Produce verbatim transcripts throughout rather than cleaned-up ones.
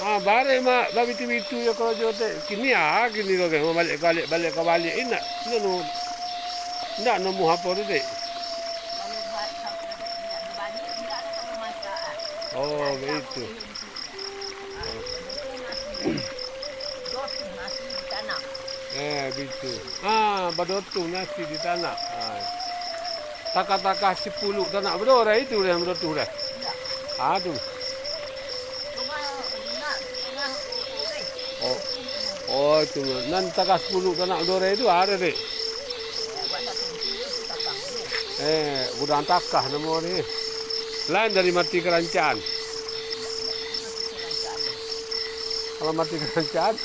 Ah, bareh mak, babitu-bitu jo karajo, Tek. Kini ah, kini ko, baliak ka baliak, baliak ka baliak. Indak, indak no, indak namuah apo tu, Tek. Oh, baitu. Eh, bitu. Ah, badotuh nasi di tanak. Ah. Takah-takah sipuluah tanak badorai tu dah, badotuh dah. Ah, tu. Oh. Oh, itu. Nan takah sipuluah tanak badorai tu ado, Dek? Eh, gudang takah namo ni. Lain dari mati karancaan. Kalau mati karancaan,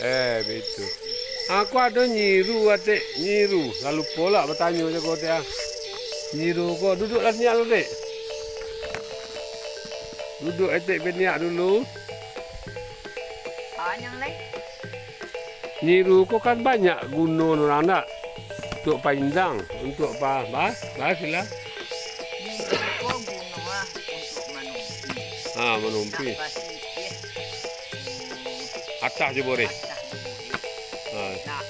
Eh, bitu. Aku ado nyiru, Atek, nyiru. Lah lupo lah batanyo jo ko, Tek, ah. Nyiru ko, duduaklah niak lu, Tek. Duduak, Atek, baniak dulu. Panjang lai. Nyiru ko kan banyak guno urang, ndak? Untuak paindang, untuak pa-, ba-, ba-, sila. Nyiru ko guno ah untuak manumpi. Ah, manumpi. Tambah sikit. Atah jo boreh. Atah jo boreh. Ah. Nah.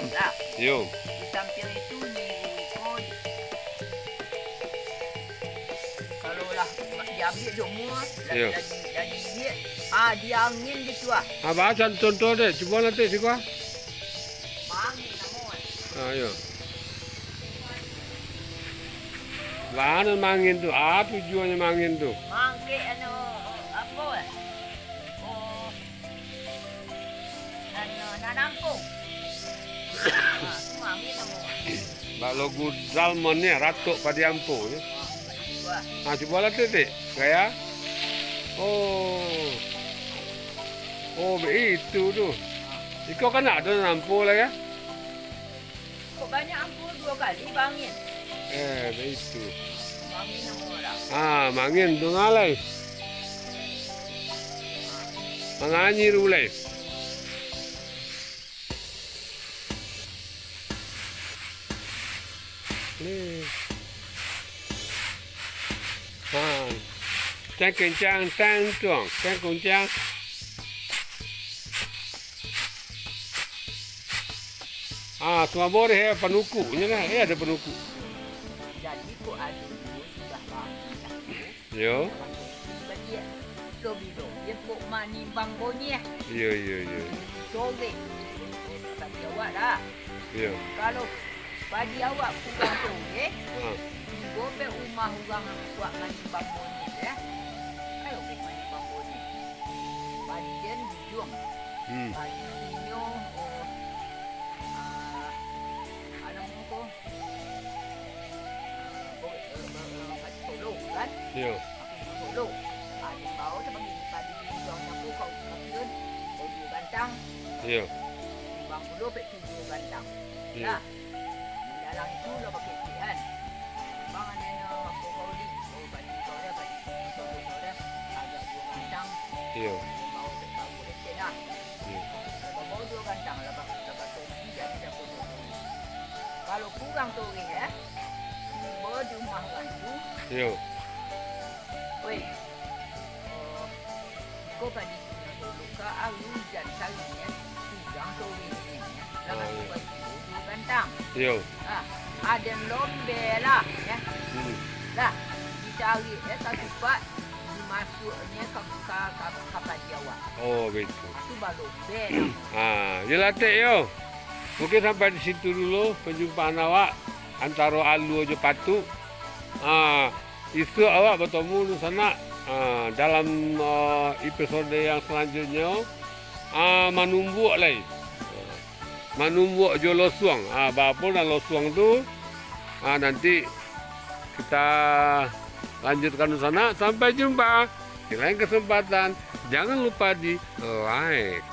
Nah. Yo. Di sampiang itu nyiru ko Kalau lah diambiak jo mua, lah Iyo. Jadi, jadi ilik, ah, diangin gitu ah. Ah, baa contoh dek, cubo nanti siko ah. Mangin namo ah. Ah, iyo. Baa nan mangin tu? Ah, tujuannyo mangin tu. Mangkek anu, apo eh? Oh. Nan, nan nampung. Ah, tu mangin namo. Bak logu Zalmon ni, ratok padi ampo ni. Ah, cubolah tu, Dik. Gaya. Oh. Oh, baitu tu. Iko kan ado nan ampo lah, ya? Kok banyak ampo duo kali bangin? Eh, baitu. Bangin namo lah. Ah, mangin tu ngalai. Manganyi tu bulai. Ni. Ha. Cang kencang, tang tuang, cang kencang. Ah, tumabo deh, eh, panukuknyo lah. Eh, ado panukuk. Jadi, kok ado duo sudah bangin. Yo. Baliak. Sobilo, iyo kok manimbang bonyeh. Iyo, iyo, iyo. Sobek. Bagi awak dah. Iyo. Kalau padi awak kurang sobek, ha. Tibo pe umah urang kuak manimbang bonyeh, ya. Ayo pe manimbang bonyeh. Padi den bujuang. Hmm. Padi inyo, oh, ah, anu ko, Solo, kan? Iyo. Solo. Ah, di bawah tu bagi padi di bawah sapu kau, kau turun, kau duo gantang. Iyo. Bang pulo pek tu duo gantang. Iyo. Nah, di dalam itu lah pakai cik, kan? Bang, ane, ane, apa kau di? Oh, padi kau dah, padi solo kau dah. Agak duo gantang. Iyo. Di bawah tu kau lecek lah. Iyo. Kalau bawah duo gantang, lah bak-, lah bak topi, jadi dah potong. Kalau kurang tu, ya. Tibo di rumah urang tu. Iyo. Weh. Oh, iko padi punyo dulu ka ari ujan sarinyo, ujan sore ni, laban Oh, iyo. Tibo duo gantang. Iyo. Ah, aden lombe lah, ya. Hmm. Lah, ditarik, ya, satupak, dimasuaknyo ka, ka, ka, ka padi awak. Oh, baitu. Tu balombe namo. Ah, yo lah, Tek, yo. Mungkin sampai di situ dulu perjumpaan awak antaro alua jo patuk. Ah, isuak awak batamu dunsanak, ah, dalam, ah, episode yang selanjutnyo, ah, manumbuak lai. Manumbuak jo losuang. Ah, baapo nan losuang tu? Ah, nanti kita lanjutkan dunsanak. Sampai jumpa di lain kesempatan. Jangan lupa di like.